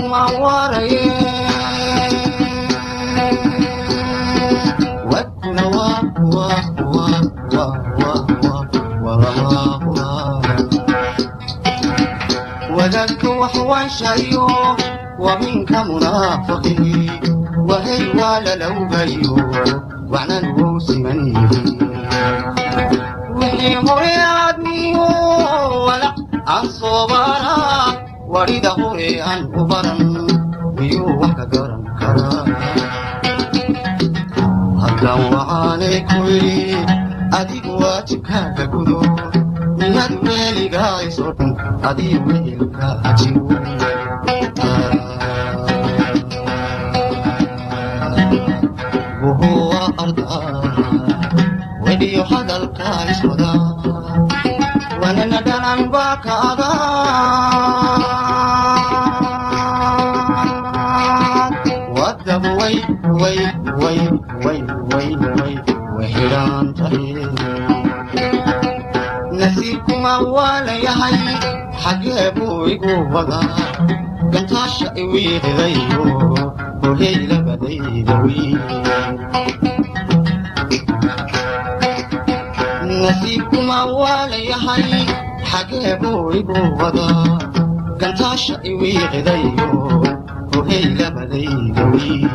Kuma waaraye, wadkuna waa waa waa waa waa waa walama huraan. Wadaadka wax waanshayo waa minka munaafiqii, wahay waa lalowgayo waxnan wou siman yihiin. Wixii hore aadmiyo walac aan soo baraa, warida hore aan u baran, miyuu wax ka garan karaa? Haddaan waxaanay ku yidhi adigu waajibkaaga gudo, miyaad weeligaayso dhan adii wehelka ajigo? Wuhuwa ardaa wedhiyo hadalka iswada wanana dhalan baa ka adag. Wadabu way way way way way way way xidhan tahay. Nasiibkuma waa layahay, xagee buu igu wadaa gantaasha iwiiqidayo hohey labadayda wiil? Nasiibkuma waa layahay, xagee buu igu wadaa gantaasha iwiiqidayo hohey labadayda wiil?